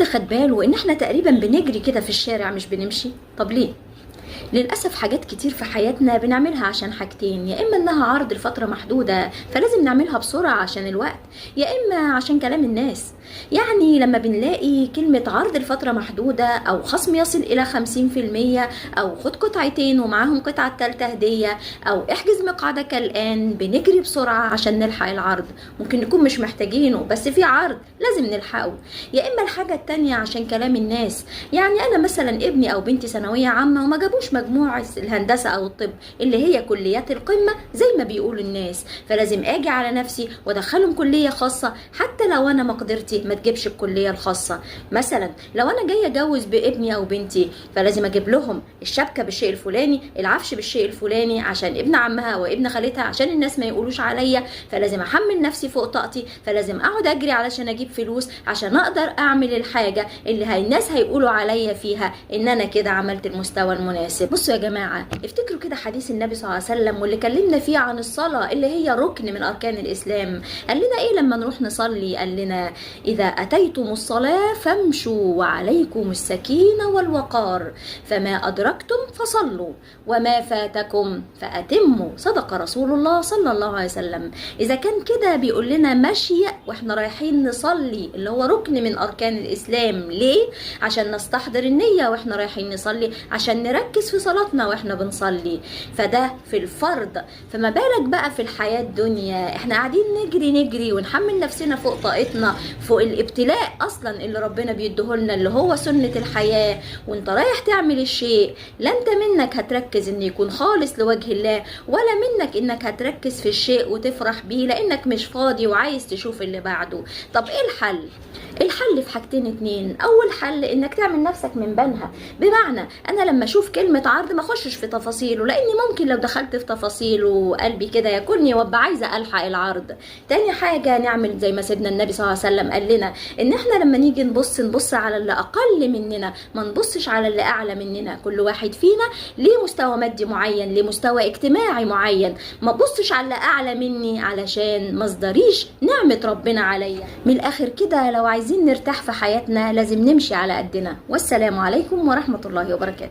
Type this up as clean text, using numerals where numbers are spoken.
حد خد باله ان احنا تقريبا بنجري كده في الشارع مش بنمشي؟ طب ليه؟ للأسف حاجات كتير في حياتنا بنعملها عشان حاجتين، يا إما إنها عرض لفترة محدودة فلازم نعملها بسرعة عشان الوقت، يا إما عشان كلام الناس. يعني لما بنلاقي كلمة عرض لفترة محدودة أو خصم يصل إلى 50% أو خد قطعتين ومعاهم قطعة تالتة هدية أو احجز مقعدك الآن، بنجري بسرعة عشان نلحق العرض. ممكن نكون مش محتاجينه بس في عرض لازم نلحقه. يا إما الحاجة التانية عشان كلام الناس. يعني أنا مثلا ابني أو بنتي ثانوية عامة وما جابوش مجموع الهندسة أو الطب اللي هي كليات القمة زي ما بيقول الناس، فلازم أجي على نفسي وأدخلهم كلية خاصة حتى لو أنا مقدرتي ما تجيبش الكلية الخاصة. مثلا لو أنا جاية أجوز بابني أو بنتي فلازم أجيب لهم الشبكة بالشيء الفلاني، العفش بالشيء الفلاني، عشان ابن عمها وابن خالتها، عشان الناس ما يقولوش عليا، فلازم أحمل نفسي فوق طاقتي، فلازم أقعد أجري علشان أجيب فلوس عشان أقدر أعمل الحاجة اللي الناس هيقولوا عليا فيها إن أنا كده عملت المستوى المناسب. بصوا يا جماعة، افتكروا كده حديث النبي صلى الله عليه وسلم واللي كلمنا فيه عن الصلاة اللي هي ركن من أركان الإسلام. قال لنا إيه لما نروح نصلي؟ قال لنا إذا أتيتم الصلاة فامشوا وعليكم السكينة والوقار، فما أدركتم فصلوا وما فاتكم فأتموا. صدق رسول الله صلى الله عليه وسلم. إذا كان كده بيقول لنا مشي وإحنا رايحين نصلي اللي هو ركن من أركان الإسلام، ليه؟ عشان نستحضر النية وإحنا رايحين نصلي، عشان نركز في صلاتنا واحنا بنصلي. فده في الفرض، فما بالك بقى في الحياة الدنيا؟ احنا قاعدين نجري نجري ونحمل نفسنا فوق طاقتنا، فوق الابتلاء اصلا اللي ربنا بيديهولنا اللي هو سنة الحياة. وانت رايح تعمل الشيء لا انت منك هتركز ان يكون خالص لوجه الله، ولا منك انك هتركز في الشيء وتفرح بيه لانك مش فاضي وعايز تشوف اللي بعده. طب ايه الحل؟ الحل في حاجتين اتنين. اول حل انك تعمل نفسك من بنها، بمعنى انا لما اشوف كلمة عرض ما اخشش في تفاصيله، لاني ممكن لو دخلت في تفاصيله قلبي كده ياكلني وابقى عايزه الحق العرض. تاني حاجة نعمل زي ما سيدنا النبي صلى الله عليه وسلم قال لنا، ان احنا لما نيجي نبص على اللي اقل مننا، ما نبصش على اللي اعلى مننا. كل واحد فينا ليه مستوى مادي معين، ليه مستوى اجتماعي معين، ما بصش على اللي اعلى مني علشان ما ازدريش نعمه ربنا عليا. من الاخر كده لو عايزين نرتاح في حياتنا لازم نمشي على قدنا. والسلام عليكم ورحمة الله وبركاته.